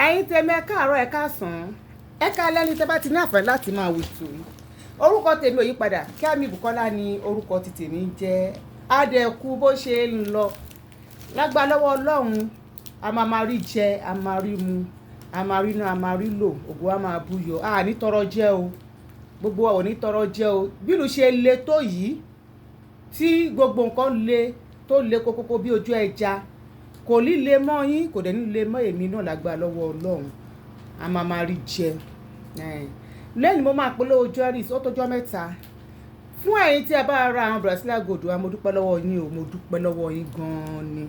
Ẹ̀yin tèmi, ẹ káàárọ̀, ẹ káàsán, ẹ káalẹ́ ní tẹ́ bá ti ní àǹfààní láti máa wò ètò yìí. Orúkọ tèmi ò yí padà, Kẹ́mi Bùkọ́lá ni orúkọ ti tèmi ń jẹ́. Adẹ̀kú bó ṣe ń lọ lágbára lọ́wọ́ Ọlọ́run, a máa máa rí jẹ, a máa rí mu, a máa rí ná, a máa rí lò, ògo a máa búyọ. A ní tọrọ jẹ o, gbogbo wa ò ní tọrọ jẹ o. Bí ìlú ṣe le tó yìí, tí gbogbo nǹkan le tó le kókókó bí ojú ẹja, kò ní le mọ́ yín, kò dẹ̀ ní le mọ́ èmi náà lágbára lọ́wọ́ Ọlọ́run. A máa máa rí jẹ. Lẹ́yìn mo máa polówó jewelries, ó tọ́jọ́ mẹ́ta. Fún ẹ̀yin tí ẹ bá ra àwọn Brazilian gold wa, mo dúpẹ́ lọ́wọ́ yín o, mo dúpẹ́ lọ́wọ́ yín gan-an ni.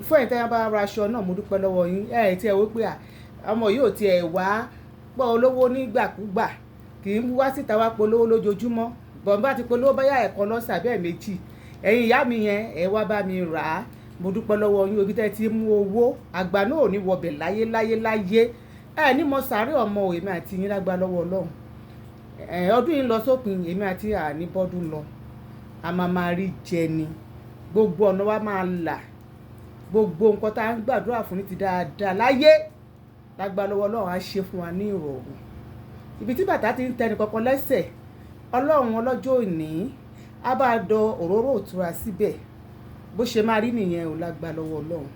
Fún ẹ̀yin tí ẹ bá ra aṣọ náà, mo dúpẹ́ lọ́wọ́ yín. Ẹ̀ tí ẹ wí pé à, ọmọ yìí ò tí ẹ wá pọ̀ olówó nígbàkúgbà, kì í wá síta wá polówó lójoojúmọ́. Bọ̀n bá ti polówó báyà ẹ̀kan lọ́sẹ̀ àbí ẹ̀ẹ̀mejì, ẹ̀yin ìyá mi yẹn, ẹ wá bá mi rà á. Mo dúpẹ́ lọ́wọ́ yín, ibi tí ẹ ti mú owó, àgbà náà ò ní wọbẹ̀ láyé láyé láyé. Ẹ ní mo sáré ọmọ èmi àti yín lágbára lọ́wọ́ Ọlọ́run. Ọdún yìí ń lọ sópin, èmi àti àní bọ́dún lọ. A máa máa rí jẹ ni. Gbogbo ọ̀nà wa máa là. Gbogbo nǹkan tí a ń gbàdúrà fún ní ti dáadáa láyé. Lágbára lọ́wọ́ Ọlọ́run á ṣe fún wa ní ìrọ̀rùn. Ibi tí bàtà ti ń tẹni kankan lẹ́sẹ̀, Ọlọ́run ọlọ́jọ́ òní á bá dọ òróró ìtura síbẹ̀. Bó ṣe máa rí nìyẹn ò, lágbára lọ́wọ́ Ọlọ́run.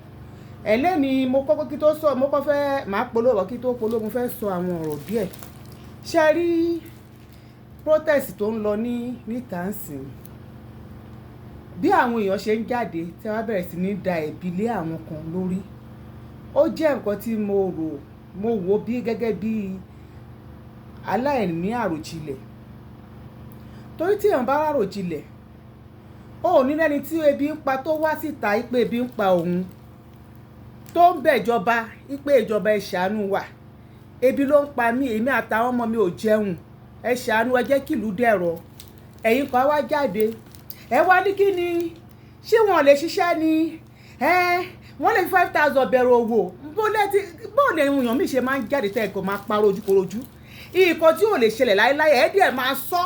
Ẹlẹ́ni mo kọ́kọ́ kí tó sọ, mo kọ́ fẹ́ máa polówó, kí tó polówó, mo fẹ́ sọ àwọn ọ̀rọ̀ díẹ̀. Ṣé ẹ rí protest tó ń lọ ní níta ń sìn? Bí àwọn èèyàn ṣe ń jáde tí wọ́n bẹ̀rẹ̀ sí ní da ẹ̀bi lé àwọn kan lórí. Ó jẹ́ nǹkan tí mo rò, mo wò bí gẹ́gẹ́ bí aláìní àròjinlẹ̀. Torí tí èèyàn bá ràròjinlẹ̀, ó ò ní lẹ́ni tí ebi ń pa tó wá síta pé ebi ń pa òun, tó ń bẹ̀ ìjọba pé ìjọba ẹ ṣàánú wa. Ebi ló ń pa mí, èmi àtàwọn ọmọ mi ò jẹun. Ẹ ṣàánú, ẹ jẹ́ kí ìlú dẹ̀rọ̀. Ẹ̀yin kan wá jáde. Ẹ wá ní kí ni? Ṣé wọn ò lè ṣiṣẹ́ ni? Wọ́n lè fi 5,000 bẹ̀rẹ̀ òwò. Bó lẹ ti, bó lè èèyàn mi ṣe máa ń jáde tẹ́ ẹ kò máa parọ́ ojúkorojú. Nǹkan tí ò lè ṣẹlẹ̀ láéláé, ẹ dẹ̀ máa sọ.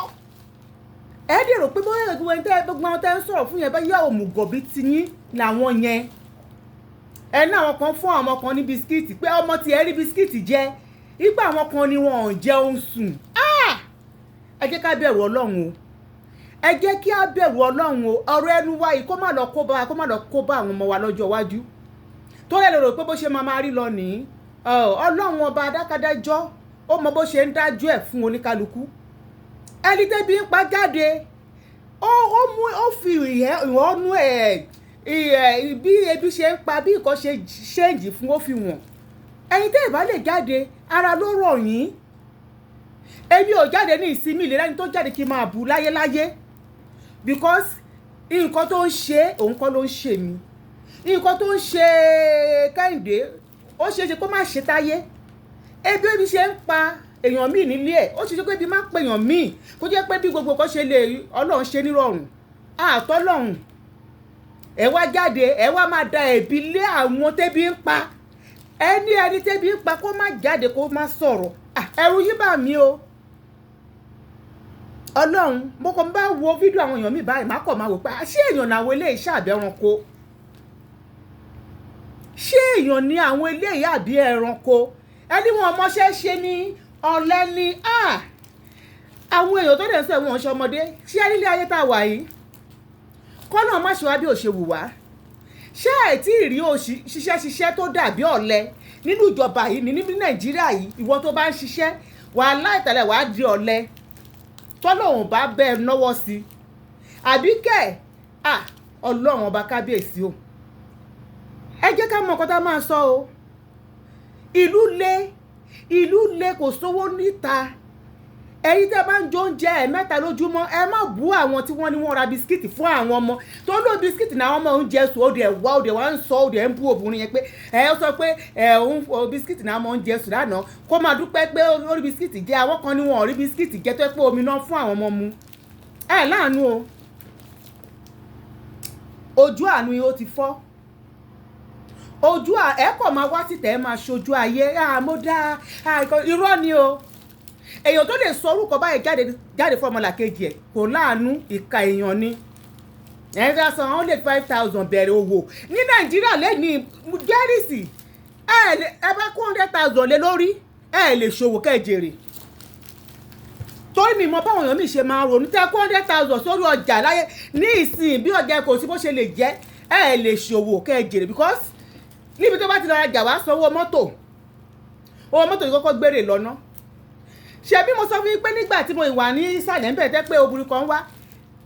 Ẹ dẹ̀ rò pé bóyá gbogbo ẹni tẹ́, gbogbo àwọn tẹ́ ń sọ̀rọ̀ fún yẹn bá yá òmùgọ̀ bí ti yín làwọn yẹn. Ẹ ní àwọn kan fún àwọn kan ní biscuit pé ọmọ tí ẹ rí biscuit jẹ, wípé àwọn kan ni wọ́n ò jẹun sùn. Ah! Ẹ jẹ́ ká bẹ̀rù Ọlọ́run o. Ẹ jẹ́ kí á bẹ̀rù Ọlọ́run o. Ọ̀rọ̀ ẹnu wa yìí kó má lọ kó bá, kó má lọ kó bá àwọn ọmọ wa lọ́jọ́ iwájú. Torí ẹ lè rò pé bó ṣe máa máa rí lọ ní. Ọlọ́run ọba adákẹ́dájọ́, ó mọ bó ṣe ń dájú ẹ̀ fún oníkálukú. Ẹni tẹ́bi ń pa jáde, ó mú, ó fi ìhónú ẹ̀, bí ebi ṣe ń pa, bí nǹkan ṣe change fún, ó fi wọ̀n. Ẹ̀yin tí ẹ bá lè jáde, ara ló rọ̀ yín. Èmi ò jáde ní ìsinmi ìlera ẹni tó jáde kí n máa bu láyé láyé. Because nǹkan tó ń ṣe, òun kọ́ ló ń ṣe mí. Nǹkan tó ń ṣe Kẹ́hìndé, ó ṣe é ṣe kó má ṣe táyé. Ebi ebi ṣe ń pa èèyàn míì nílé ẹ̀, ó ṣe é ṣe pé ebi máa ń pa èèyàn míì, kó jẹ́ pé bí gbogbo nǹkan ṣe lè rí, Ọlọ́run ṣe nírọ̀rùn. A tọ́ Ọlọ́run. Ẹ wá jáde, ẹ wá máa da ẹ̀bi lé àwọn tẹ́bi ń pa. Ẹni ẹni tẹ́bi ń pa kó má jáde kó má sọ̀rọ̀. Ẹ̀rù yín bà mí o. Ọlọ́run, mo kàn bá wo fídíò àwọn èèyàn mi báyìí, màá kàn máa wò pé ṣé èèyàn làwọn eléyìí ṣàbí ẹranko? Ṣé èèyàn ni àwọn eléyìí àbí ẹranko? Ẹni wọn mọṣẹ́ ṣe ni ọ̀lẹ ni. Ah! Àwọn èèyàn tó dẹ̀ ń sọ ẹ̀wọ̀n ṣe ọmọdé. Ṣé nílé ayé tá a wà yìí? Kọ́nà má ṣe wá bí ò ṣe wù wá. Ṣé ẹ tí ì rí òṣì ṣiṣẹ́ ṣiṣẹ́ tó dàbí ọ̀lẹ nínú ìjọba yìí ní Nàìjíríà yìí? Ìwọ tó bá ń ṣiṣẹ́, wà láìtẹ̀lẹ̀ wà á di ọ̀lẹ. Tọ́lọ́run bá bẹ́ ẹ náwó sí. Àbí kẹ̀? Ah! Ọlọ́run ọba kábíyèsí o. Ẹ jẹ́ ká mọ nǹkan tá a máa sọ o. Ìlú le, ìlú le, kò sówó níta. Ẹ̀yin tí ẹ bá ń jẹ oúnjẹ ẹ̀mẹ́ta lójúmọ́, ẹ má bú àwọn tí wọ́n ní wọ́n ra biscuit fún àwọn ọmọ. Tó ló biscuit ní àwọn ọmọ oúnjẹ sùn, ó dẹ̀ wá, ó dẹ̀ wá ń sọ, ó dẹ̀ ń bú obìnrin yẹn pé ẹ ó sọ pé ẹ òun biscuit ní àwọn ọmọ oúnjẹ sùn lánàá. Kó máa dúpẹ́ pé ó rí biscuit jẹ, àwọn kan ní wọn ò rí biscuit jẹ tó pé omi náà fún àwọn ọmọ mu. Ẹ láàánú o. Ojú àánú yìí ó ti fọ́. Ojú ẹ kọ̀ máa wá síta, ẹ máa ṣojú ayé. Ah, mo dá, ah, irọ́ ni o. Èèyàn tó lè sọ orúkọ báyìí jáde jáde fún ọmọlàkejì ẹ̀ kò láàánú, ìka èèyàn ni. Ẹ̀ ń sọ wọ́n lè 5,000 bẹ̀rẹ̀ òwò ní Nàìjíríà lẹ́ni jẹ́rìsì. Ẹ lè, ẹ bá kó 100,000 lé lórí, ẹ lè ṣòwò kẹ́ ẹ jèrè. Torí mi mọ báwọn èèyàn mi ṣe máa ń ronú. Tẹ́ kó 100,000 sórí ọjà láyé ní ìsìn, bí ọjà kò sí bó ṣe lè jẹ́, ẹ lè ṣòwò kẹ́ ẹ jèrè, because níbi tó bá ti lọ rajà, wá sanwó mọ́tò. Owó mọ́tò yìí kọ́kọ́ gbére lọ́nà. Ṣé bí mo sọ fún yín pé nígbà tí mo wà ní ìsàlẹ̀ ń bẹ̀ tẹ́ pé obìnrin kan wá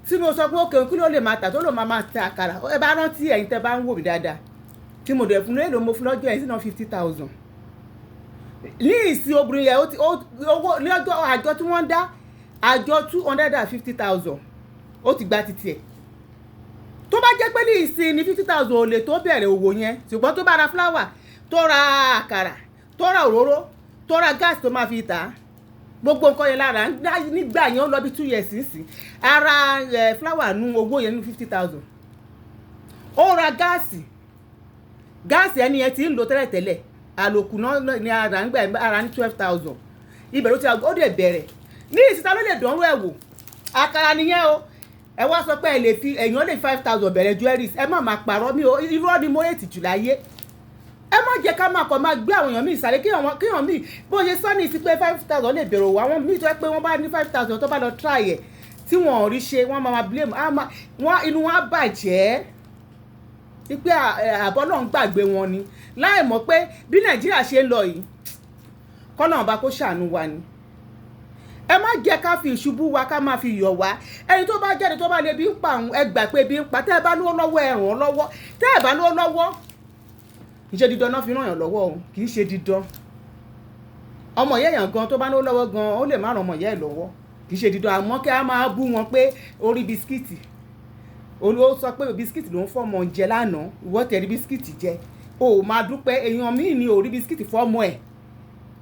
tí mo sọ pé òkè kí ló lè máa tà, tó lò máa máa ta àkàrà. Ẹ bá rántí, ẹ̀yin tẹ́ bá ń wò mí dáadáa, tí mo dẹ̀ fún léèlò, mo fún lọ́jọ́ yẹn sínú 50,000. Ní ìsìn, obìnrin yẹn ó ti owó ní ọjọ́ àjọ tí wọ́n dá, àjọ 250,000, ó ti gba titi ẹ̀. Tó bá jẹ́ pé ní ìsìn ní 50,000 ò lè tó bẹ̀rẹ̀ òwò yẹn, ṣùgbọ́n tó bá ra flour, tó ra àkàrà, tó ra òróró, tó ra gas tó máa fi tà á, gbogbo nǹkan yẹn lára nígbà yẹn, ó lọ bí 2 years sínsìn. Ara ẹ̀ flour nu owó yẹn ní 50,000, ó ra gas. Gas ẹni yẹn ti ń lò tẹ́lẹ̀tẹ́lẹ̀, àlòkù náà ní ara ń gbà, ara ní 12,000. Ibẹ̀ ló ti ó dẹ̀ bẹ̀rẹ̀. Ní ìsìta ló lè dánwó ẹ̀ wò. Àkàrà nìyẹn o. Ẹ wá sọ pé ẹ lè fi, èèyàn lè 5,000 bẹ̀rẹ̀ jewelries. Ẹ má máa pààrọ̀ mi o, irọ́ ni mo hate jù láyé. Ẹ má jẹ́ ká máa kọ́ máa gbé àwọn èèyàn míì sáré kéèyàn míì bó ṣe sọ ní ìsí pé 5,000 lè bẹ̀rẹ̀ òwò. Àwọn míì tó yẹ pé wọ́n bá ní 5,000, tó bá lọ try ẹ̀ tí wọ́n ò rí ṣe, wọ́n máa blame wọ́n, inú wọn á bàjẹ́ wípé àbọ̀ náà ń gbàgbé wọn ni, láì mọ̀ pé bí Nàìjíríà ṣe ń lọ yìí, kọ́nà ọba kó ṣàánú wa ni. Ẹ má jẹ́ ká fi ìṣubú wa ká máa fi yọ̀ wá. Ẹni tó bá jáde, tó bá lè bí ń pa òun, ẹ gbà pé bí ń pa. Tẹ́ ẹ bá lówó lọ́wọ́, ẹ ràn án lọ́wọ́. Tẹ́ ẹ bá lówó lọ́wọ́, kì í ṣe dídán náà fi ràn yàn lọ́wọ́ o, kì í ṣe dídán. Ọmọ ìyá èèyàn gan tó bá lówó lọ́wọ́ gan, ó lè má ràn ọmọ ìyá ẹ̀ lọ́wọ́. Kì í ṣe dídán. Àmọ́ kí a máa bú wọn pé orí biscuit, olówó sọ pé biscuit ló ń fọmọ jẹ lánàá, ìwọ tẹ̀rí biscuit jẹ, o ò máa dúpẹ́. Èèyàn míì ní orí biscuit fọ́mọ ẹ̀,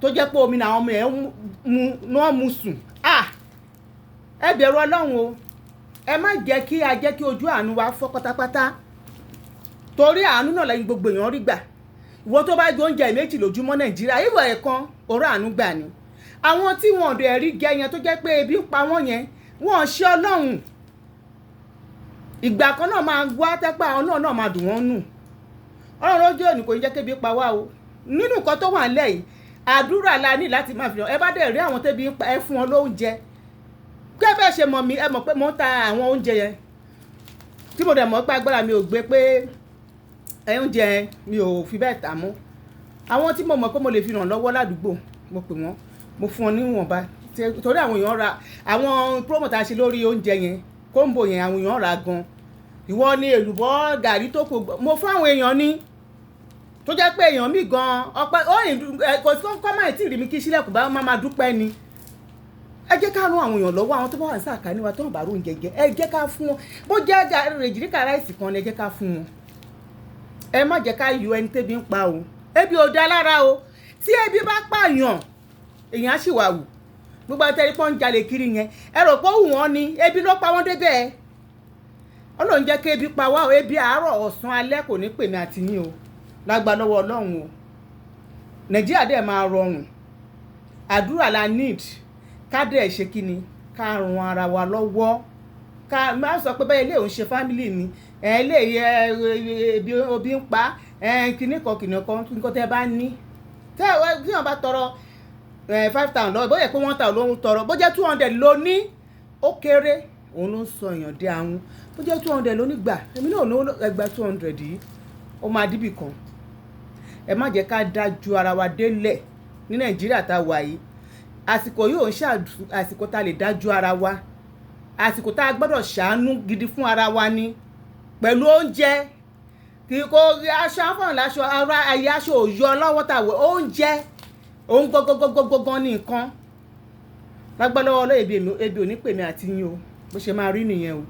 tó jẹ́ pé omi làwọn ọmọ ẹ̀ mu náà mu sùn. Ah, ẹ bẹ̀rù Ọlọ́run o. Ẹ má jẹ́ kí a jẹ́ kí ojú àánú wa fọ́ pátápátá, torí àánú náà lẹ́yìn gbogbo èèyàn rí gbà. Ìwọ tó bá jẹ oúnjẹ méjì lójúmọ́ Nàìjíríà, ìwọ ẹ̀kan òró àánú gbà ni. Àwọn tí wọn ò dẹ̀ rí jẹ yẹn, tó jẹ́ pé ebi ń pa wọ́n yẹn, wọ́n ṣe Ọlọ́run. Ìgbà kan náà máa wá tẹ́pẹ́, àwọn náà máa dùn wọ́n nù. Ọlọ́run lójú òní kò ní jẹ́ kébi pa wá o. Nínú nǹkan tó wà nílẹ̀ yìí, àdúrà la ní láti máa fi hàn. Ẹ bá dẹ̀ rí àwọn tẹ́bi ń pa, ẹ fún wọn lóúnjẹ. Kí ẹ bẹ́ẹ̀ ṣe mọ̀ mí, ẹ mọ̀ pé mo ń ta àwọn oúnjẹ yẹn, tí mo dẹ̀ mọ̀ pé agbára mi ò gbé pé oúnjẹ mi ò fi bẹ́ẹ̀ tà mọ́. Àwọn tí mo mọ̀ pé mo lè fi ràn lọ́wọ́ ládùúgbò, mo pè wọ́n, mo fún wọn níwọ̀nba, torí àwọn èèyàn ra àwọn promo tá a ṣe lórí oúnjẹ yẹn, combo yẹn, àwọn èèyàn rà gan. Ìwọ ni èlùbọ́ gàrí tó kù, mo fún àwọn èèyàn ní, tó jẹ́ pé èèyàn mi gan ọpẹ́ ó yìn kò sí kọ́ máa tí ì rí mi kí sílẹ̀kùn bá máa dúpẹ́ ni. Ẹ jẹ́ ká ran àwọn èèyàn lọ́wọ́. Àwọn tó bá wà ní sàkání wa, tó ń bá oúnjẹ jẹ, ẹ jẹ́ ká fún wọn. Bó jẹ́ rèjìríkà rice kan ni, ẹ jẹ́ ká fún wọn. Ẹ má jẹ́ ká yọ ẹni tẹ́bi ń pa o. Ebi ò dá lára o. Tí ebi bá pààyàn, èèyàn á sì wà wù. Gbogbo àtẹ̀rí pọ́n ń jalè kiri yẹn, ẹ rò pé ó wù wọ́n ni, ebi ló pa wọ́n débẹ̀. Ọlọ́run jẹ́ kí ebi pa wá o. Ebi àárọ̀, ọ̀sán, alẹ́ kò ní pèmí àti yín o, lágbà lọ́wọ́ Ọlọ́run o. Nàìjíríà dẹ̀ máa rọrùn. Àdúrà la need. Ká dẹ̀ ṣe kí ni, ká ran ara wa lọ́wọ́. Ká má sọ pé bẹ́ẹ̀ ilé òun ṣe family mi ẹ̀, ilé ebi obi ń pa ẹ̀, kíní kan kíní kan. Nǹkan tẹ́ bá ní, tẹ́ ẹ tí wọ́n bá tọrọ 5,000 lọ́wọ́, bóyá pé 1,000 ló ń tọrọ, bó jẹ́ 200 ló ní, ó kéré, òun ló ń sọ èèyàn dé àwọn. Bó jẹ́ 200 ló ní gbà, èmi náà ní ẹgbàá 200 yìí, ó máa díbì kan. Ẹ má jẹ́ ká dájú ara wa délẹ̀ ní Nàìjíríà tá a wà yìí. Àsìkò yóò ń ṣe àsìkò tá a lè dájú ara wa. Àsìkò tá a gbọ́dọ̀ ṣàánú gidi fún ara wa ni, pẹ̀lú oúnjẹ. Kì í kó aṣọ àfọ̀n láṣọ ara ayé, aṣọ òyọ lọ́wọ́ tá a wọ̀, oúnjẹ òun gangan ní nǹkan lágbálọ́wọ́ ọlọ́. Ebi ò ní pèmí àti yín o. Bó ṣe máa rí nìyẹn o.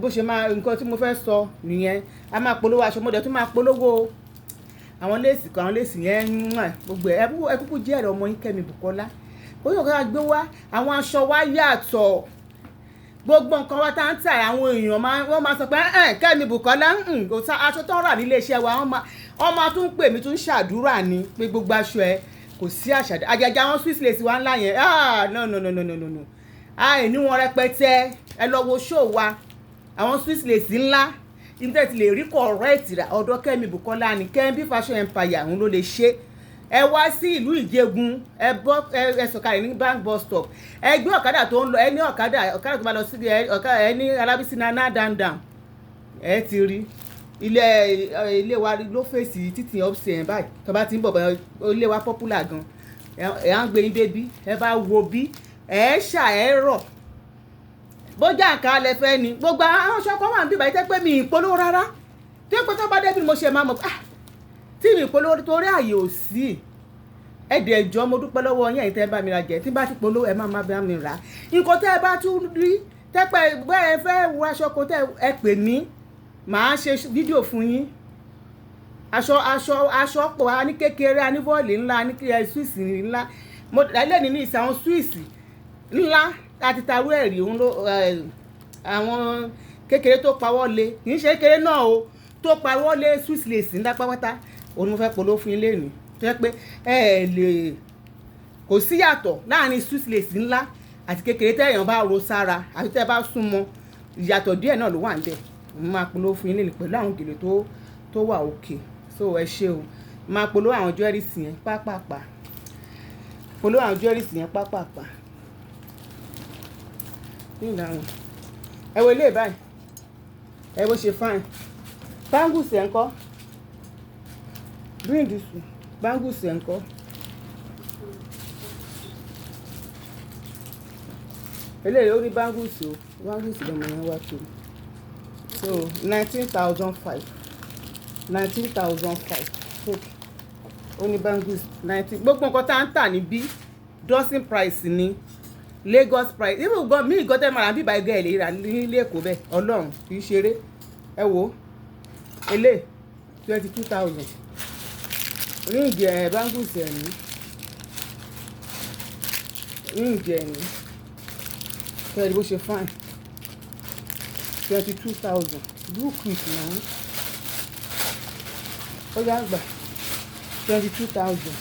Bó ṣe máa, nǹkan tí mo fẹ́ sọ nìyẹn. A máa polówó aṣọ, mo dẹ̀ tún máa polówó àwọn lace kan, àwọn lace yẹn, gbogbo ẹ̀. Ẹ kúkú jẹ́ ẹ̀rọ ọmọ yín Kẹ́mi Bùkọ́lá. Bóyá ọ̀gá gbé wá, àwọn aṣọ wa yàtọ̀. Gbogbo nǹkan wa tá ń tà, àwọn èèyàn máa, wọ́n máa sọ pé ẹ̀ Kẹ́mi Bùkọ́lá kò sá aṣọ tó ń rà nílé iṣẹ́ wa. Wọ́n máa tún pè mí, tún ṣàdúrà ni pé gbogbo aṣọ ẹ kò sí àṣà. Àjàjà àwọn Swiss lace wa ńlá yẹn, ah, no, no, no, no, no, no, no, ah, ní wọn rẹpẹtẹ. Ẹ lọ wo show wa, àwọn Swiss lace ńlá. Ibi tẹ́ ti lè rí correct rà, ọ̀dọ̀ Kẹ́mi Bùkọ́lá ni. Kẹ́mi Fashion Empire, òun ló lè ṣe. Ẹ wá sí ìlú Ìjẹ̀gùn, ẹ bọ́, ẹ sọ̀kalẹ̀ ní bank bus stop, ẹ gbé ọ̀kadà tó ń lọ, ẹ ní ọ̀kadà tó bá lọ sí ọ̀kadà, ẹ ní Alábísí nana down down, ẹ ti rí ilé wa ló fèsì títì upstairs báyìí. Tó bá ti ń bọ̀ bọ̀, ilé wa popular gan. Ẹ á ń gbé yín débí. Ẹ bá wo bí ẹ ṣà ẹ rọ̀, bójá nǹkan alẹ́ fẹ́ ni. Gbogbo àwọn aṣọ kan wà níbí báyìí tẹ́ pé mi ì polówó rárá, tí ó pé tó bá débi mo ṣe máa mọ̀ ah, tí mi ì polówó torí àyè ò sí. Ẹ̀dẹ̀ ẹ̀jọ́, mo dúpẹ́ lọ́wọ́ yín, ẹ̀yin tẹ́ bá mi ra jẹ́. Tí bá ti polówó, ẹ má má bá mi rà. Nǹkan tẹ́ ẹ bá tún rí tẹ́pẹ́ bẹ́ẹ̀ fẹ́ wọ aṣọ kan, tẹ́ ẹ pè mí, màá ṣe fídíò fún yín. Aṣọ pọ̀. A ní kékeré, a ní voile ńlá, a ní Swiss ńlá. Mo lẹ́ni ní ìsìn àwọn Swiss ńlá láti tarú ẹ̀rí òun ló àwọn kékeré tó pawọ́ lé, kì í ṣe kékeré náà o, tó pawọ́ lé Swiss lace ńlá pátápátá. Òun ni mo fẹ́ polówó fún yín lẹ́nu, tó jẹ́ pé ẹ lè kò sí yàtọ̀ láàrin Swiss lace ńlá àti kékeré. Tẹ́yàn bá ro sára àti tẹ́ bá súnmọ́, ìyàtọ̀ díẹ̀ náà ló wà níbẹ̀. Mo máa polówó fún yín lẹ́nu pẹ̀lú àwọn gèlè tó wà òkè. So ẹ ṣé o. Máa polówó àwọn jewelries yẹn pápápá, polówó àwọn jewelries yẹn pápápá ní ìdáhùn. Ẹ wo ilé báyìí, ẹ bó ṣe fine. Bangles ẹ̀ ń kọ́? Bring this one. Bangles ẹ̀ ń kọ́? Eléyìí ó ní bangles o. Bangles lọmọ yẹn wá kiri. So 19,500, 19,500. Ó ní bangles 19. Gbogbo nǹkan tá à ń tà níbí, dozen price ni, Lagos price. Even gan mí ìgò tẹ́ máa rà bíbá ẹgbẹ́ ẹ̀ lè rà nílé Èkó bẹ́ẹ̀. Ọlọ́run, kì í ṣeré. Ẹ wo elé, 22,000. Ring ẹ̀, bangles ẹ̀ ní, ring ẹ̀ ní kẹ́rì bó ṣe fine. 22,000. Look it now. Ó yá, gbà, 22,000.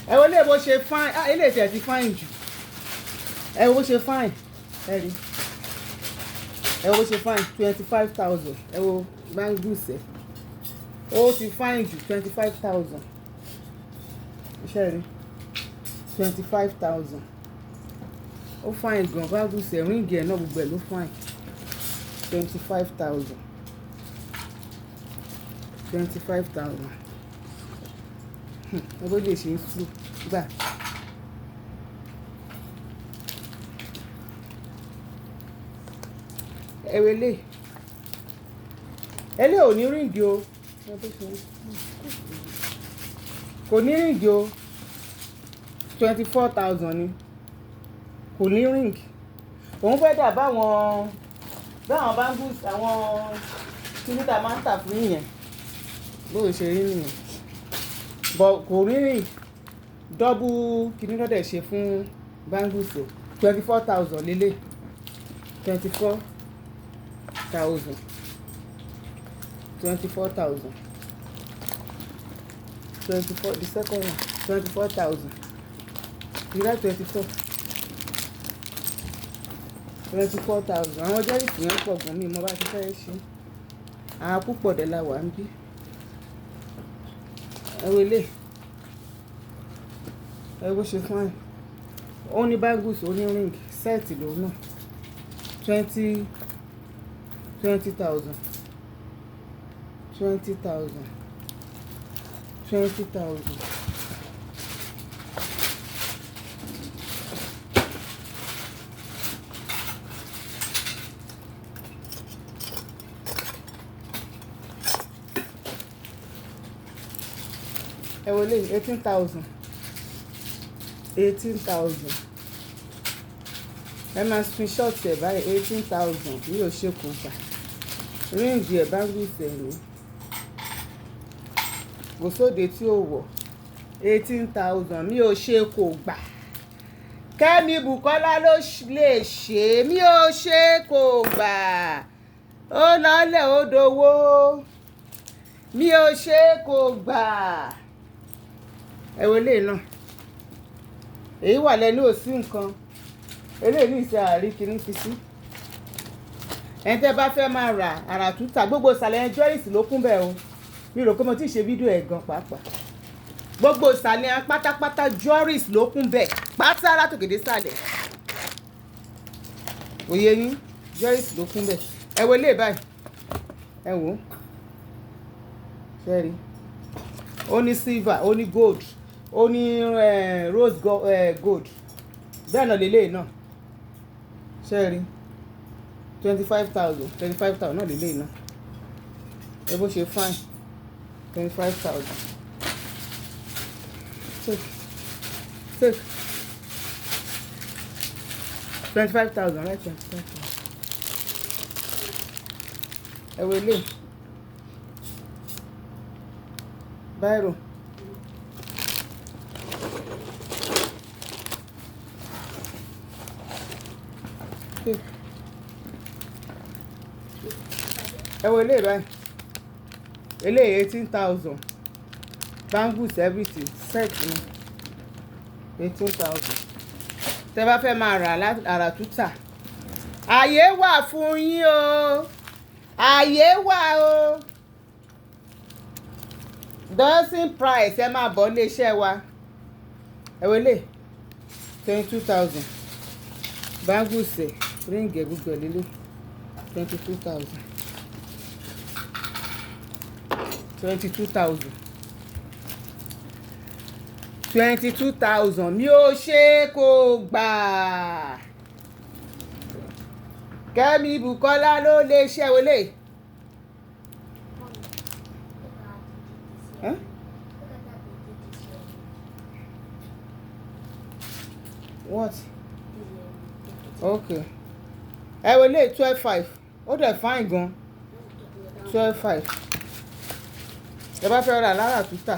Ẹ wo lè bó ṣe fine. Ah, eléyìí tẹ̀ ti fine jù. Ẹ wo bó ṣe fine, ẹ rí, ẹ wo bó ṣe fine. 25,000. Ẹ wo bangles ẹ, ó ti fine jù. 25,000. Iṣẹ́ rí, 25,000. Ó fine gan. Bangles ẹ, ring ẹ náà, gbogbo ẹ ló fine. 25,000, 25,000. Ẹ bó lè ṣe ń sùn gbà. Ẹ wo eléyìí, eléyìí ò ní ring o. Kò ní ring o. 24,000 ni. Kò ní ring. Òun fẹ́ dà báwọn bangles, àwọn kíní tá a máa ń tà fún yẹn, bóun ṣe rí nìyẹn, but kò ní ring. Double kíní lọ́dẹ̀ ṣe fún bangles o. 24,000 lélẹ̀, 24,000, 24,000, 24. The second one, 24,000. You write 24, 24,000. Àwọn jewelries yẹn pọ̀ gan, mi mo bá ti fẹ́ ṣe. Àwọn púpọ̀ dẹ̀ la wà ń bí. Ẹ wo eléyìí, ẹ wo ṣe fine. Ó ní bangles, ó ní ring, set lòun náà. 20,000, 20,000, 20,000. Ẹ wo eléyìí, 18,000, 18,000. Ẹ máa screenshot ẹ̀ báyìí. 18,000. Mi ò ṣe kò gbà. Ring ẹ̀, bangles ẹ̀ ní, kò sóde tí ó wọ̀. 18,000. Mi ò ṣe kò gbà. Kẹ́mi Bùkọ́lá ló lè ṣe. Mi ò ṣe kò gbà. Ó lọ́lẹ̀, ó dowó. Mi ò ṣe kò gbà. Ẹ wo eléyìí náà. Èyí wà lẹ́nu, ò sí nǹkan. Eléyìí ní ìṣe àárí kìíní fi sí. Ẹni tẹ́ bá fẹ́ máa rà àrà túta, gbogbo ìsàlẹ̀ yẹn jewelries ló kún bẹ́ẹ̀ o. Mi rò pé mo ti ṣe fídíò ẹ̀ gan pàápàá. Gbogbo ìsàlẹ̀ yẹn pátápátá jewelries ló kún bẹ́ẹ̀ pátá látòkè dé sàlẹ̀. Òye yín, jewelries ló kún bẹ́ẹ̀. Ẹ wo eléyìí báyìí, ẹ wò ó, ṣé rí? Ó ní silver, ó ní gold, ó ní rose gold. Bẹ́ẹ̀ náà lélẹ́yìí náà, ṣé rí? 25,000, 25,000 náà lélẹ́yìí náà. Ẹ bó ṣe fine, 25,000. Take, take. 25,000, right? 25,000. Ẹ wo eléyìí. Biro. Take. Ẹ wo eléyìí báyìí. Eléyìí 18,000. Bangles, everything set ni 18,000. Tẹ́ bá fẹ́ máa rà àrà tútà, àyè wà fún yín o, àyè wà o. Dancing price, ẹ máa bọ̀ ilé iṣẹ́ wa. Ẹ wo eléyìí, 22,000. Bangles ẹ̀, ring ẹ̀, gbogbo ẹ̀ lélẹ̀, 22,000. 22,000. 22,000. Mi ò ṣe kò gbà. Kẹ́mi Bùkọ́lá ló lè ṣe wọlé. Huh? What? Okay. Ẹ wo eléyìí, 12,500. Ó dẹ̀ fine gan. 12,500. Ẹ bá fẹ́ rà lára tútà,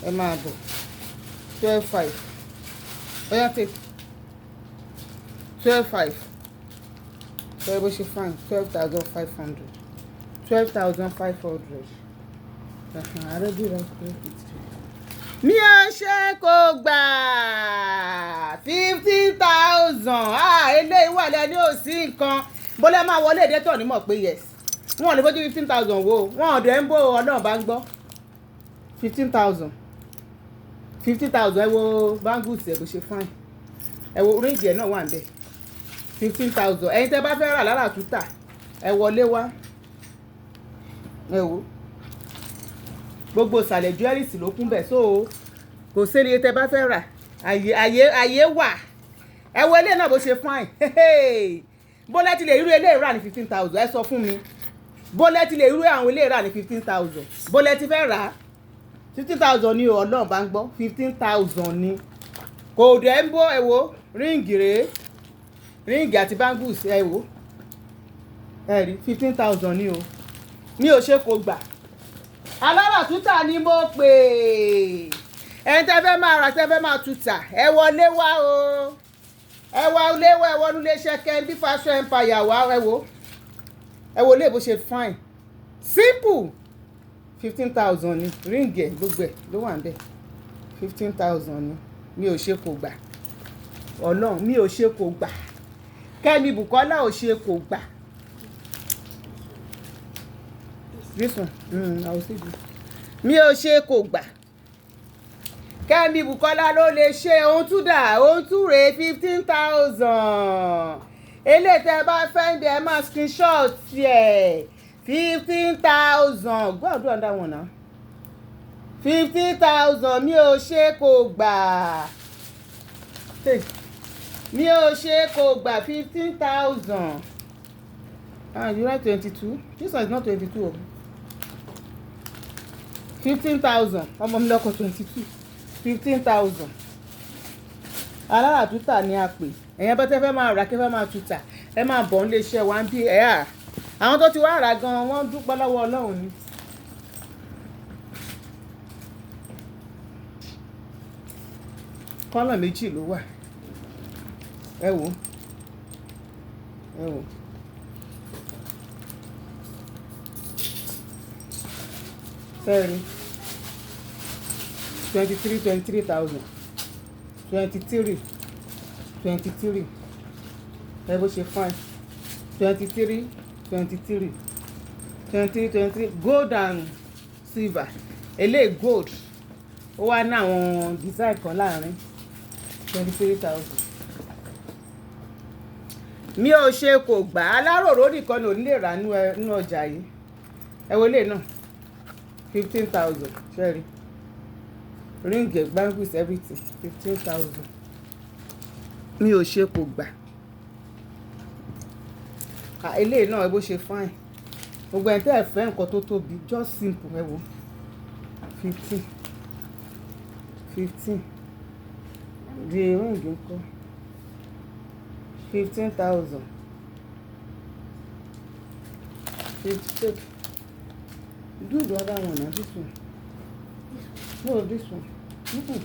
ẹ máa bọ̀. 12,500. Oya, take. 12,500. Ṣé bó ṣe fine? 12,500. 12,500. Mi ò ṣe kò gbà. 15,000. Ah, eléyìí wà lẹ́ni ò sí nǹkan. Bọ́lá máa wọlé èdè tó ní mọ̀ pé yes. Wọ́n ò lè bójú 15,000 wo. Wọ́n ò dẹ̀ ń bò, Ọlọ́run bá ń gbọ́. 15,000. 15,000. Ẹ wo bangles ẹ̀ bó ṣe fine. Ẹ wo ring ẹ̀ náà wà níbẹ̀. 15,000. Ẹ̀yin tẹ́ bá fẹ́ rà lára tútà, ẹ wọlé wá. Ẹ wo. Gbogbo ìsàlẹ̀ jewelries ló kún bẹ́ẹ̀, so kò sí iye tẹ́ bá fẹ́ rà. Àyè, àyè, àyè wà. Ẹ wo eléyìí náà bó ṣe fine. Bó lẹ ti lè rí eléyìí rà ní 15,000? Ẹ sọ fún mi. Bó lẹ ti lè rí àwọn eléyìí rà ní 15,000? Bó lẹ ti fẹ́ rà á? 15,000 ni o, Ọlọ́run bá ń gbọ́. 15,000 ni. Kò dẹ̀ ń bó. Ẹ wo ring rèé. Ring àti bangles, ẹ wo. Ẹ rí, 15,000 ni o. Mi ò ṣe kò gbà. Alára tútà ni mo pè. Ẹni tẹ́ fẹ́ máa rà, tẹ́ fẹ́ máa tútà, ẹ wọlé wá o. Ẹ wọlé wá, ẹ wọnú iléeṣẹ́ Kembi Fashion Empire wá, ẹ wo. Ẹ wo eléyìí bó ṣe fine. Simple. 15,000 ni. Ring ẹ̀, gbogbo ẹ̀ ló wà níbẹ̀. 15,000 ni. Mi ò ṣe kò gbà. Ọlọ́run, mi ò ṣe kò gbà. Kẹ́mi Bùkọ́lá ò ṣe kò gbà. This one, I will see this. Mi ò ṣe kò gbà. Kẹ́mi Bùkọ́lá ló lè ṣe ohun tún dà, ohun tún rè, 15,000. Eléyìí tẹ́ bá fẹ́ ń bẹ, ẹ máa screenshot ẹ̀. 15,000. Go and do another one now. 15,000. Mi ò ṣe kò gbà. Take. Mi ò ṣe kò gbà, 15,000. Ah, you write 22. This one is not 22 o. 15,000. Ọmọ mi lọ́kọ̀ 22. 15,000. Alára tútà ni a pè. Ẹ̀yin bá tẹ́ fẹ́ máa rà, kí fẹ́ máa tútà, ẹ máa bọ̀ nílé iṣẹ́ wa ń bí ẹ̀ à. Àwọn tó ti wá rà gan, wọ́n ń dúpẹ́ lọ́wọ́ Ọlọ́run ni. Colour méjì ló wà. Ẹ wò. Ẹ wò. Ṣé ẹ rí? 23, 23,000. 23. 23. Ẹ bó ṣe fine. 23, 23, 23, 23, gold and silver. Eléyìí gold, ó wá ní àwọn design kan láàrin. 23,000. Mi ò ṣe kò gbà. Aláròró nìkan ni ò ní lè rà nínú ọjà yìí. Ẹ wo eléyìí náà, 15,000. Ṣé rí ring, bangles, everything, 15,000. Mi ò ṣe kò gbà. Eléyìí náà, bó ṣe fine. Gbogbo ẹni tẹ́ ẹ fẹ́ nǹkan tó tóbi, just simple. Ẹ wo, 15, 15. The ring ńkọ́? 15,000. 50. Take, do the other one na. This one, no, this one. Mm-mm.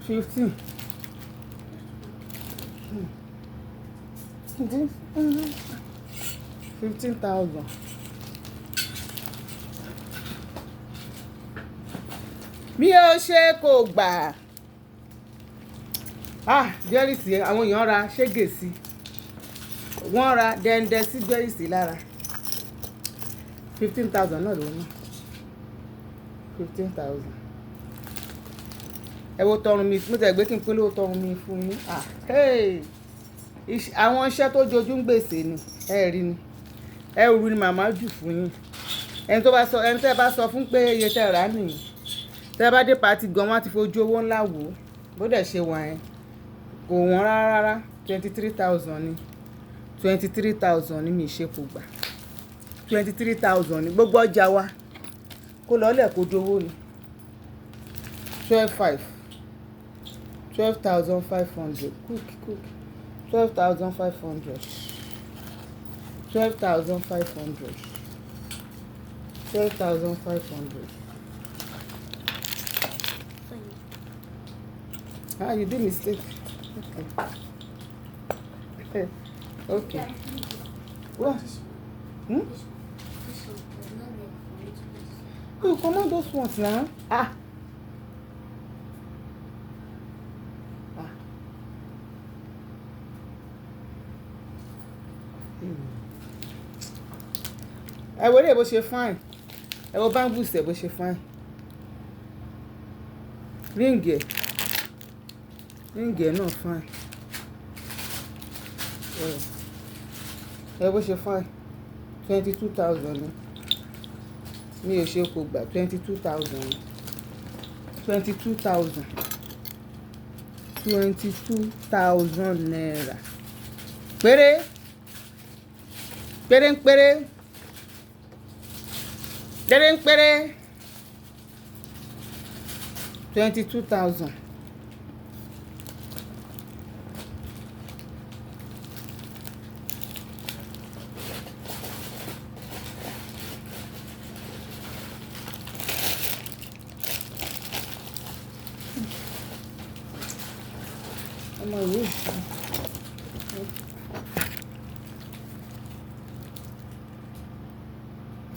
15. This 15,000. Mi ò ṣe kò gbà. Ah, jewelry, àwọn èèyàn ra ṣégè sí, wọ́n ra dẹ́ndẹ́ sí jewelry lára. 15,000 náà ló ní, 15,000. Ẹ wo tọrùn mi, mo tẹ̀ gbé kí n polówó tọrùn mi fún yín. Ah, hey! Àwọn iṣẹ́ tó jojú ń gbèsè ni ẹ rí ni, ẹrù ni màmá jù fún yín. Ẹni tó bá sọ, ẹni tẹ́ bá sọ fún pé iye tẹ́ rà nìyí, tẹ́ bá dé party gan, wọ́n á ti fojú owó ńlá wò ó. Bó dẹ̀ ṣe wà yẹn, kò wọ́n rárá rárá. 23,000 ni, 23,000 ni. Mi ṣe kò gbà. 23,000 ni gbogbo ọjà wa. Kó lọ́lẹ̀ kó dowó ni. 12 5, 12,500. Quick quick, 12,500, 12,500, 12,500. Fine. Ah, you did mistake. Okay, okay. What? This, Hmm? This one is not like for me to use. You comot those ones now. Ah ah. Hmm. Ẹ wo eléyìí bó ṣe fine. Ẹ wo bangles ẹ bó ṣe fine. Ring ẹ, ring ẹ náà fine. Ẹ bó ṣe fine. 22,000 ni. Mi ò ṣe kò gbà. 22,000, 22,000, ₦22,000 péré péré péré péré péré, 22,000. Ọmọ ìwé,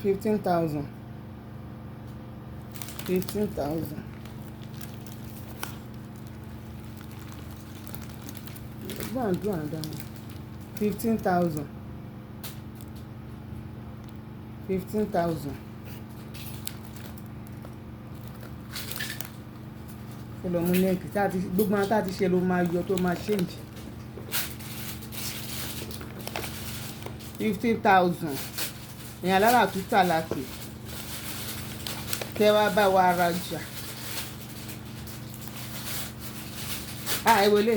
15,000, 15,000. Go and do another one. 15,000, 15,000. Kó lọ mú neck tá a ti gbogbo àwọn tá a ti ṣe ló máa yọ tó máa change. 15,000. Èèyàn alára tútà la pè kẹ́ wá bá wa rajà. Ah, ẹ wọlé,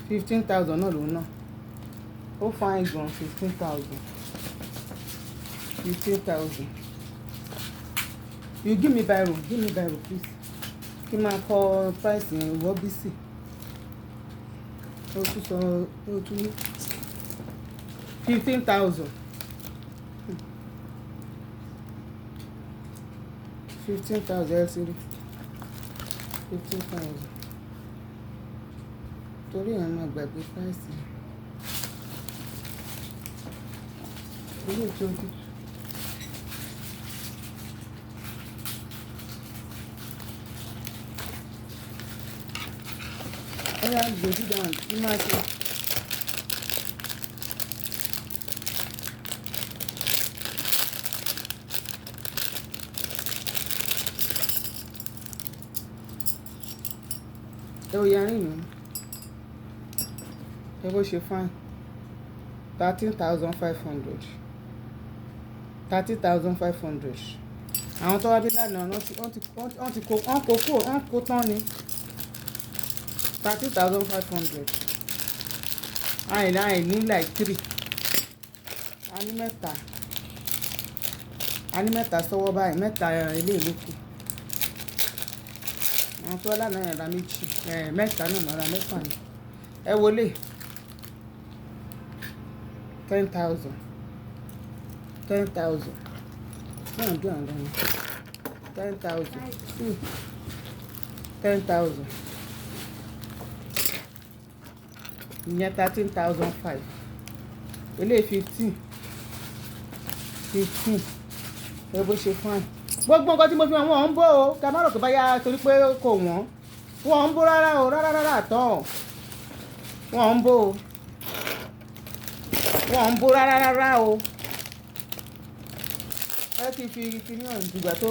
15,000 náà lòun náà. Ó fine gan. 15,000, 15,000. You give me biro, give me biro, please, kí n máa kọ price yẹn. Ìwọ bísí, ó tún sọ, ó tún ní 15,000, 15,000. Ẹ ti rí 15,000 torí èèyàn máa gbàgbé price yẹn. Ilé 22. Ọ̀yá gbòdì down kí máa ṣe. Ẹ wo yarin mi, ẹ bó ṣe fine. 13,500, 13,500. Àwọn tó wá bí lánàá, wọ́n ti kó, wọ́n kó kúrò, wọ́n kó tán ni. 13,500. Àìní like three, a ní mẹ́ta, a ní mẹ́ta sọ́wọ́ báyìí. Mẹ́ta ilé ìlú kù. Àwọn tó wá lánàá yẹn ra méjì, mẹ́ta náà ra mẹ́fà ni. Ẹ wọlé, 10,000, 10,000 náà dùn àwọn ọmọ. 10,000, two, 10,000. Ìyẹn 13,500. Eléyìí 15, 15. Ẹ bó ṣe fún ẹ. Gbogbo nǹkan tí mo fi hàn, wọ́n ń bò ó. Ká má rò pé báyà torí pé kò wọ́n, wọ́n ń bó rárá o, rárá rárá àtọ̀. Wọ́n ń bò ó, wọ́n ń bó rárá rárá o. Ẹ kì í fi kíní ọ̀hún dìgbà tó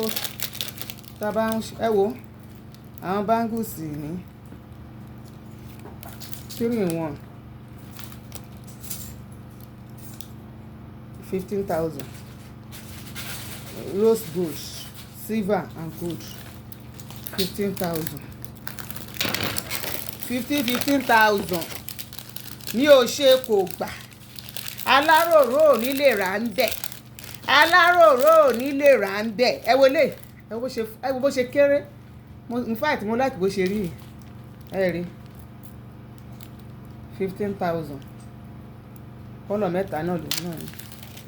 tá a bá ń ẹ wo àwọn bangles ní three in one, 15,000. Rose gold, silver and gold, 15,000, 15, 15,000. Mi ò ṣe kò gbà. Aláròró ò ní lè rà ń bẹ̀, aláròró ò ní lè rà ń bẹ̀. Ẹ wo lè, ẹ wo bó ṣe kéré. In fact, mo like bó ṣe rí. Ẹ rí 15,000. Colour mẹ́ta náà ló náà ní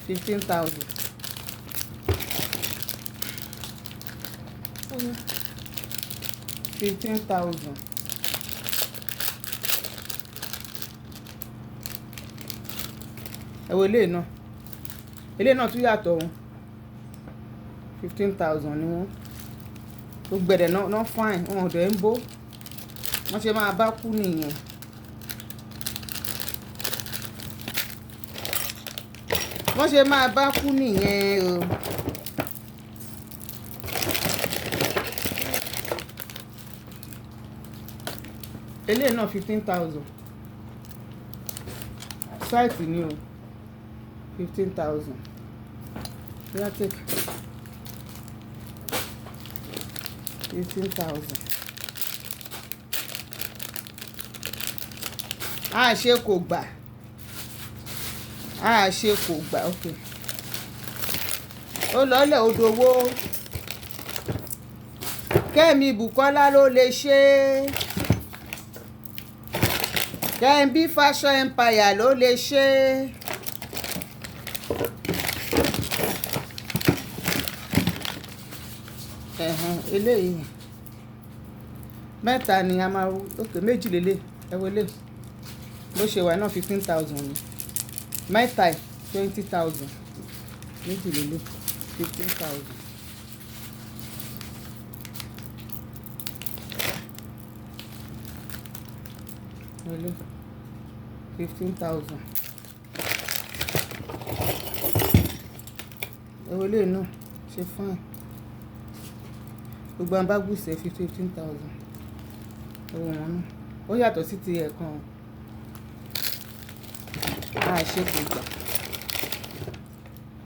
15,000. 15,000. Ẹ wo eléyìí náà, eléyìí náà tún yàtọ̀ o. 15,000 ni wọ́n. Gbogbo ẹ̀dẹ̀ náà fine, wọn ò dẹ̀ ń bó. Wọ́n ṣe máa bá kú nìyẹn. Wọ́n ṣe máa bá kú nìyẹn o. Eléyìí náà 15,000. Site ni o, 15,000. Oya, take 15,000. A ṣe kò gbà, a ṣe kò gbà. Ok, ó lọ́lẹ̀ odò owó. Kẹ́mi Bùkọ́lá ló lè ṣe é. Kẹ́mi Fashion Empire ló lè ṣe é. Ẹ̀hẹn, eléyìí mẹ́ta ni a máa. Ok, méjì lélẹ̀. Ẹ wọlé, bó ṣe wà náà, 15,000 ni. Mẹ́ta, 20,000. Méjì lélẹ̀, 15,000. Wọlé, 15,000. Ẹ wọlé náà, ṣe fine. Gbogbo àwọn bangles ẹ̀, 15,000. Ẹ wò wọ́n náà, ó yàtọ̀ sí ti ẹ̀kan o. A ṣe kò gbà.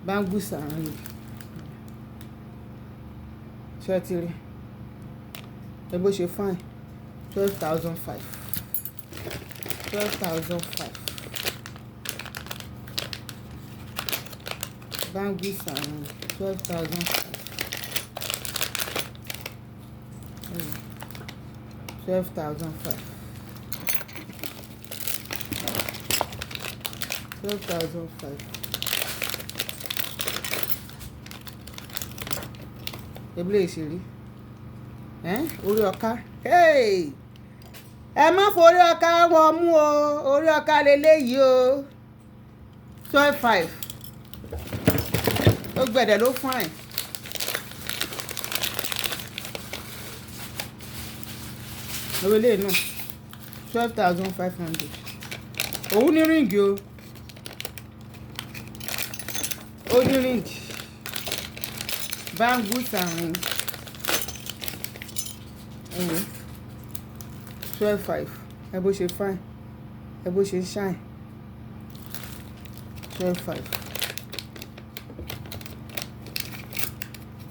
Bangles àárín yìí, ṣé ẹ ti rí ẹ bó ṣe fine? 12,500, 12,500. Bangles àárín, 12,500, 12,500, 12,500. Ebile ìṣèrí orí ọ̀ka. Ẹ má forí ọ̀ka wọn mú o. Orí ọ̀ka leléyìí o, 12,500. Ó gbẹ̀dẹ̀ ló fine. Lórí eléyìí náà, 12,500. Òun ní ring o, ó ní ring, bangles and ring. Ẹ̀wọ̀n 12,500. Ẹ bó ṣe fine, ẹ bó ṣe shine. 12,500.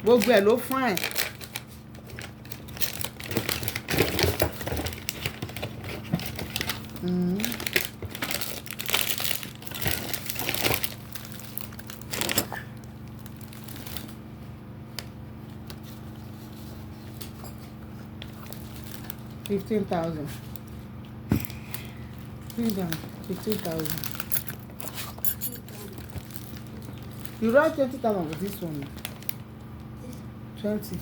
Gbogbo ẹ̀ ló fine. 15,000. 15,000. You write 20,000 for this one. 20.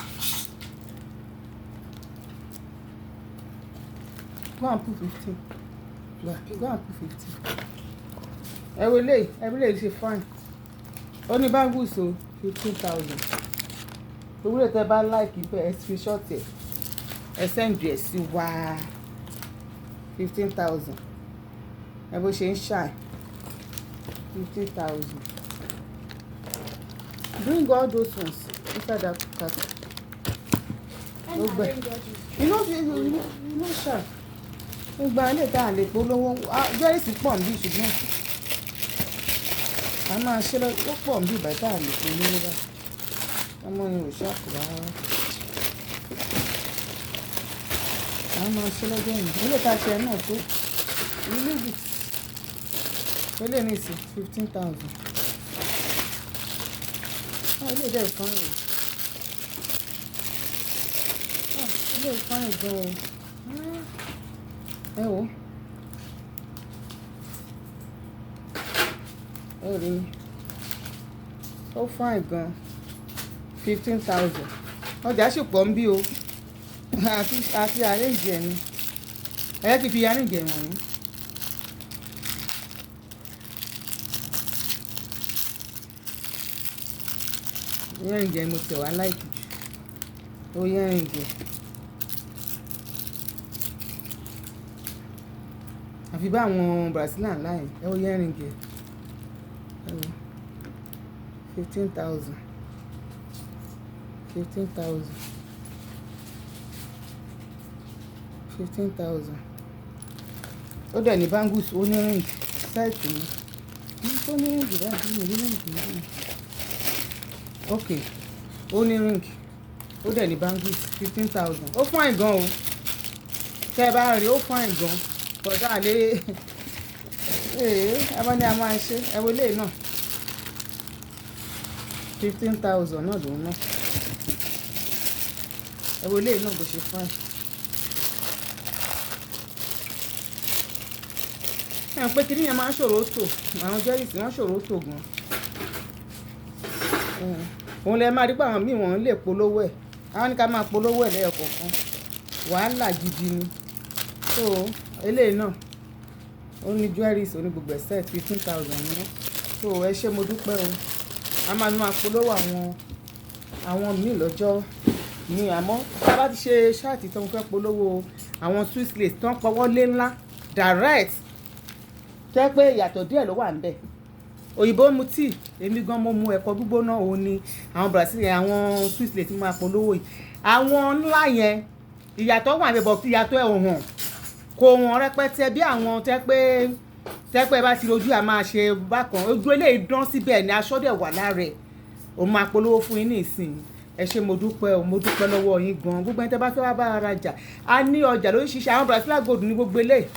Go and put 15. Go and put 15. Ẹ wo eléyìí, ẹ wo eléyìí ṣe fine. Ó ní bangles o, 15,000. Owó tẹ bá like bẹ́ẹ̀, ẹ screenshot ẹ̀. Ẹ send ẹ̀ sí wa. 15,000. Ẹ bó ṣe ń shine. 15,000. Bring all those ones inside that carton. And arrange all this. You know sharp. Gbogbo àwọn ilé ìta lè polówó jẹ́rìsì pọ̀ níbí, ṣùgbọ́n a máa ṣe lọ. Ó pọ̀ níbí ìbá tá a lè polówó bá ọmọ yẹn ò sharp rárá. A máa ṣe lọ́jọ́ yìí. Ilé ìta tiẹ̀ náà tó. You leave it. Eléyìí ní ìsìn 15,000. Ah, ilé ìdẹ́ ìfọ́n rẹ̀. Ah, ilé ìfọ́n rẹ̀ gan o. Ah, ẹ wò. Ẹ rí i. Ó fine gan. 15,000. Ọjà sì pọ̀ ń bí o. Àti arrange ẹ̀ ni. Ẹ jẹ́ kí n fi arrange ẹ̀ wọ̀nyí. Earring yẹn mo tẹ̀ wá like jù. Ó earring yẹn. Àfi bá àwọn Brazilian ńlá yẹn. Ẹ wo earring yẹn. Ẹ wo 15,000. 15,000. 15,000. Ó dẹ̀ ní bangles, ó ní ring. Set ni. Ó ní ring báyìí, mi ò rí ring níbí. Okay, ó ní ring. Ó dẹ̀ ní bangles, 15,000. Ó fine gan o. Tẹ́ ẹ bá rí, ó fine gan. But a lè, ẹ bá ní a máa ṣe. Ẹ wo eléyìí náà. 15,000 náà lòún ná. Ẹ wo eléyìí náà bó ṣe fine. Ẹ mọ̀ pé kíní yẹn máa ń ṣòro tò. Àwọn jewelries wọ́n ṣòro tò gan. Òun lẹ máa rí pé àwọn míì wọ́n lè polówó ẹ̀. Àwọn ní ká máa polówó ẹ̀ lẹ́yọ kọ̀ọ̀kan. Wàhálà gidi ni. So eléyìí náà ó ní jewelries, ó ní gbogbo ẹ̀ set, 15,000 ni wọ́n. So ẹ ṣé, mo dúpẹ́ o. A máa máa polówó àwọn míì lọ́jọ́ ní, àmọ́ tí a bá ti ṣe ṣáàtì tó ń fẹ́ polówó àwọn Swiss lace tó ń pọwọ́ lé ńlá direct, tẹ́ pé ìyàtọ̀ díẹ̀ ló wà níbẹ̀. Òyìnbó mu tíì, èmi gan mo mu ẹ̀kọ gbígbóná. Òun ni àwọn Brazilian, àwọn Swiss lace tí mo máa polówó yìí. Àwọn ńlá yẹn, ìyàtọ̀ wà níbẹ̀, but ìyàtọ̀ ẹ̀ ò hàn, kò hàn rẹpẹtẹ bí àwọn tẹ́ pé bá ti rojú, a máa ṣe bákan. Ojú eléyìí dán síbẹ̀ ni, aṣọ dẹ̀ wà lára ẹ̀. Òun máa polówó fún yín ní ìsìn. Ẹ ṣé, mo dúpẹ́ o, mo dúpẹ́ lọ́wọ́ yín gan. Gbogbo ẹni tẹ́ bá fẹ́ wá bá ara jà, a ní ọjà lóríṣiríṣi. Àwọn Brazilian gold ní gbogbo eléyìí,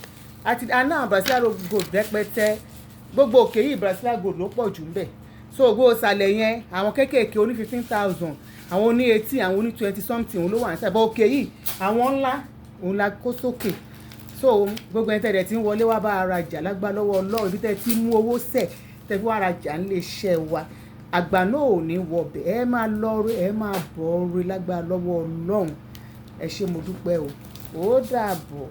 àti a ní àwọn Brazilian gold rẹpẹtẹ. Gbogbo òkè yìí, Brazilian gold ló pọ̀ jù ńbẹ̀. So gbogbo ìsàlẹ̀ yẹn, àwọn kéékèèké oní 15,000, àwọn oní 18, àwọn oní twenty something, òun ló wà nísàlẹ̀. But òkè yìí, àwọn ńlá òun la kó sókè. So gbogbo ẹni tẹ́ ti ń wọlé wá bá ara jà, lágbá lọ́wọ́ Ọlọ́run, ibi tẹ́ ti mú owó sẹ̀ tẹ́ fi wá ara jà ń lè ṣẹ́ wa, àgbà náà ò ní wọbẹ̀. Ẹ máa lọ rí, ẹ máa bọ̀ rí lágbá lọ́wọ́ Ọlọ́run. Ẹ ṣé, mo dúpẹ́ o, ó dàbọ̀.